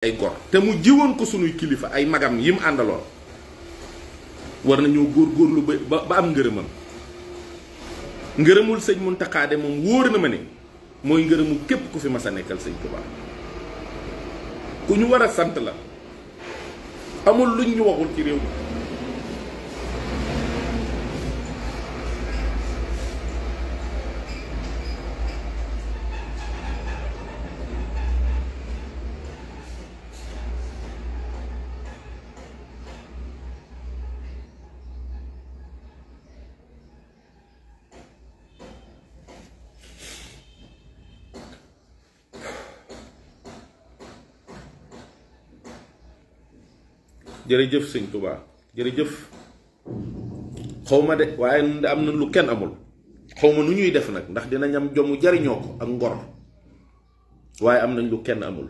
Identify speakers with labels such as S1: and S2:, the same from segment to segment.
S1: ay gor te mu jiwoon ko sunuy kilifa ay magam yim àndaloon war nañoo góorgóorlu ba am ngërëmam. ngërëmul sëñ Muntaxa de moom wóor na ma ne mooy ngërëmu képp ku fi mas a nekkal sëñ Tuubaa ku ñu war a sant la amul luñ ñu waxul ci réew mi. jërëjëf sëñ Touba jërëjëf xawma de waaye am na lu kenn amul xawma nu ñuy def nag ndax dinañ am jomu jariñoo ko ak ngor waaye am nañ lu kenn amul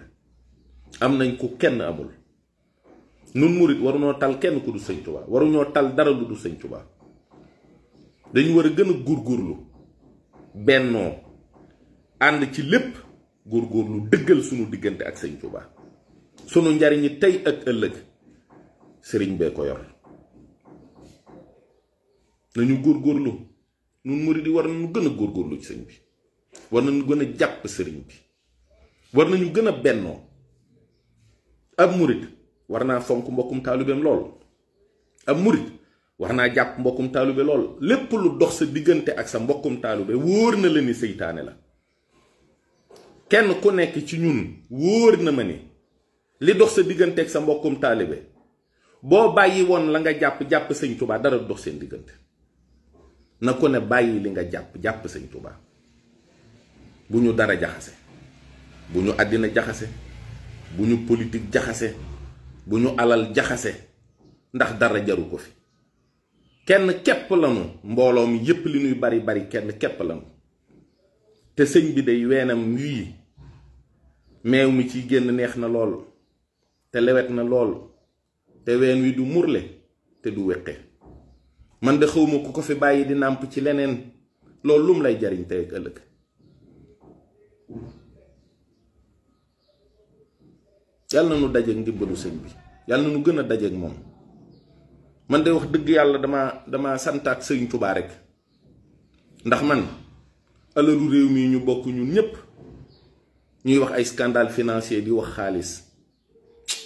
S1: am nañ ku kenn amul. nun murit waruñoo tal kenn ku du sëñ Touba waruñoo tal dara lu du sëñ Touba dañu war a gën a góorgóorlu bennoo ànd ci lépp góorgóorlu dëggal sunu diggante ak sëñ Touba sunu njariñi tey ak ëllëg sëriñ bee ko yor nañu góorgóorlu nun murid yi war nañu gën a góorgóorlu ci sëñ bi war nañu gën a jàpp sëriñ bi war nañu gën a bennoo. ab murid war naa fonk mbokkum taalibeem lool ab murid war naa jàpp mbokkum taalibe lool lépp lu dox sa diggante ak sa mbokkum taalibe wóor na la ni seytaane la. kenn ku nekk ci ñun wóor na ma ni li dox sa diggante ak sa mbokkum taalibe boo bàyyi woon la nga jàpp sëñ Touba dara dox seen diggante na ko ne bàyyi li nga jàpp sëñ Touba bu ñu dara jaxase bu ñu àddina jaxase bu ñu politique jaxase bu ñu alal jaxase ndax dara jaru ko fi kenn képp lanu mbooloo mi yépp li ñuy bari bari kenn képp lanu te sëñ bi day weenam wii meew mi ciy génn neex na lool te lewet na lool te ween wi du murle te du weqe man de xawma ku ko fi bàyyi di nàmp ci leneen loolu lum lay jariñ tey ak ëllëg. yàlla na nu dajeek ndimbalu sëñ bi yàlla na nu gën a dajeek moom. man de wax dëgg yàlla dama santaat sëñ Touba rek ndax man alalu réew mi ñu bokk ñun ñépp ñuy wax ay scandale financier di wax xaalis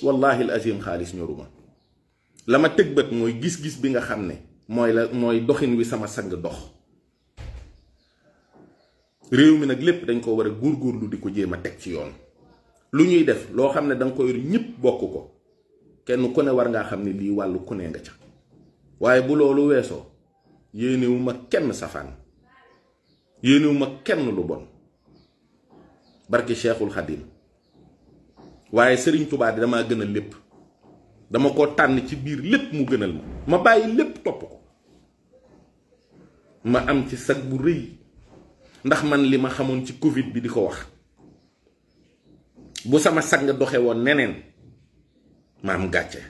S1: wallahi al azim xaalis ñoruma. la ma tëg bët mooy gis-gis bi nga xam ne mooy doxin wi sama sang dox. réew mi nag lépp dañ ko war a góorgóorlu di ko jéem a teg ci yoon. lu ñuy def loo xam ne danga ko yor ñëpp bokk ko kenn ku ne war ngaa xam ne lii wàllu ku ne nga ca waaye bu loolu weesoo yéenewu ma kenn safaan yéenewu ma kenn lu bon barki Cheikhul Khadim waaye Serigne Touba di damaa gënal lépp dama ko tànn ci biir lépp mu gënal ma bàyyi lépp topp ko ma am ci sag bu rëy ndax man li ma xamoon ci Covid bi di ko wax bu sama sag nga doxe woon neneen ma am gàcce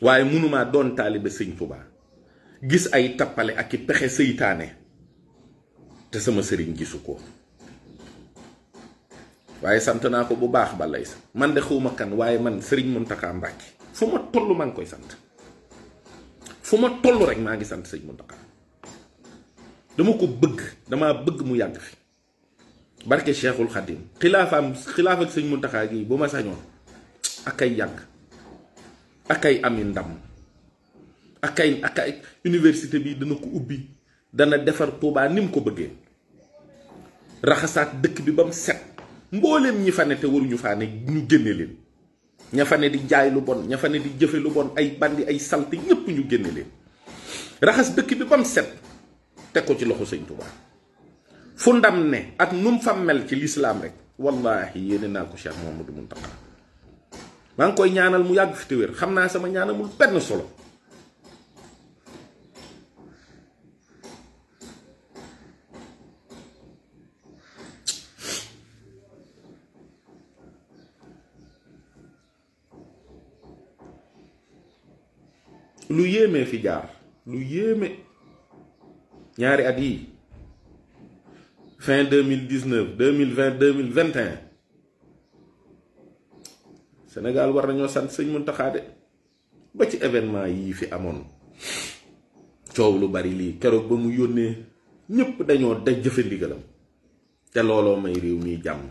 S1: waaye mënumaa doon taalibe sëñ Touba gis ay tappale ak i pexe seytaane te sama sëriñ gisu ko waaye sant naa ko bu baax ba lay sa man de xawma kan waaye man sëriñ Muntaxa Mbàkke fu ma toll maa ngi koy sant fu ma toll rek maa ngi sant sëñ Muntaxa dama ko bëgg dama bëgg mu yàgg fi barke Cheikhul Khadim xilaaf ak sëñ Muntaxa gi bu ma sañoon ak ay yàgg ak ay ami ndam ak ay université bi dana ko ubbi dana defar Tuubaa ni mu ko bëggee raxasaat dëkk bi ba mu set mbooleem ñi fa ne te waruñu faa ne ñu génne leen ña fa ne di jaay lu bon ña fa ne di jëfe lu bon ay bandi ay salte ñépp ñu génne leen raxas dëkk bi ba mu set teg ko ci loxo sëñ Touba fu ndam ne ak nu mu fa mel ci lislaam rek wallahi yéene naa ko Cheikh Mouhamadou Mountakha maa ngi koy ñaanal mu yàgg fi te wér xam naa sama ñaanamul benn solo lu yéemee fi jaar lu yéeme ñaari at yi fin 2019 2020 2021 Sénégal war nañoo sant sëñ Mountakha de ba ci événement yii fi amoon coow lu bari lii keroog ba mu yónnee ñëpp dañoo daj jëfe ndigalam te looloo may réew mi jàmm.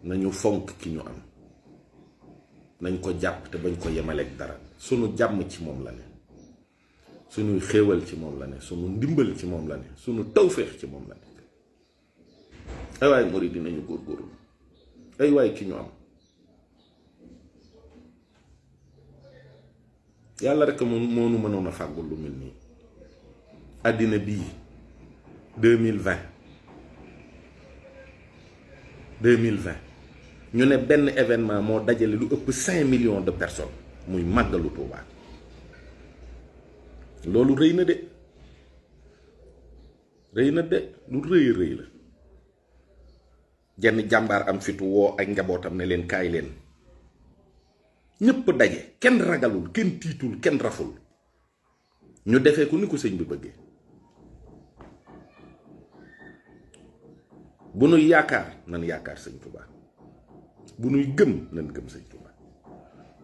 S1: nañu fonk ki ñu am, nañ ko jàpp te bañ ko yemaleeg dara. sunu jàmm ci moom la ne, sunuy xéewal ci moom la ne, sunu ndimbal ci moom la ne, sunu tawféex ci moom la nekk. ay waay murid dinañu góorgóorlu, ay waay ki ñu am. yàlla rek moo nu mënoon a fàggul lu mel nii. àddina bii 2020 ñu ne benn événement moo dajale lu ëpp 5 millions de personnes muy màggalu Tuubaa. loolu rëy na de lu rëy la. jenn jàmbaar am fitu woo ak njabootam ne leen kaay leen, ñépp daje, kenn ragalul, kenn tiitul, kenn raful, ñu defee ko ni ko sëñ bi bëggee. bu nuy yaakaar nan yaakaar sëñ Tuubaa, bu nuy gëm nan gëm sëñ Tuubaa,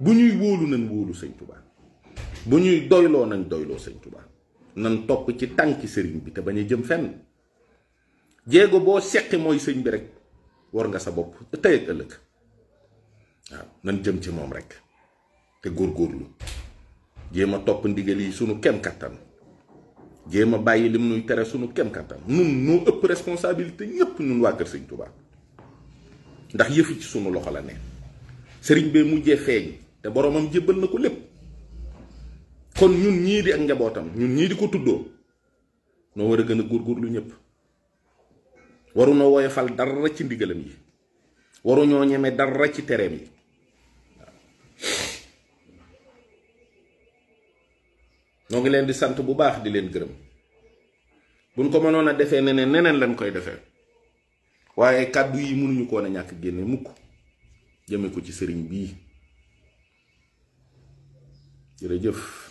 S1: bu ñuy wóolu nan wóolu sëñ Tuubaa, bu ñuy doyloo nañ doyloo sëñ Tuubaa, nan topp ci tànki sëriñ bi te bañ a jëm fenn. jéego boo seqi mooy sëñ bi rek war nga sa bopp tey ak ëllëg. waaw nan jëm ci moom rek te góorgóorlu, jéem a topp ndigal yi sunu kem kattan, jéem a bàyyi lim nuy tere sunu kem kattan. nun noo ëpp responsabilité ñépp nun waa kër sëñ Tuubaa, ndax yëfi ci sunu loxo la ne. sëriñ bee mujjee feeñ te boromam jébbal na ko lépp. kon ñun ñii di ak njabootam, ñun ñii di ko tuddoo, noo war a gën a góorgóorlu ñépp. waruñoo woyofal dara ci ndigalam yi, waruñoo ñeme dara ci tereem yi. ñoo ngi leen di sant bu baax di leen gërëm. buñ ko mënoon a defee neneen lañ koy defee, waaye kàddu yi mënuñu ko woon a ñàkk génne mukk jëme ko ci sëriñ bii. jërëjëf.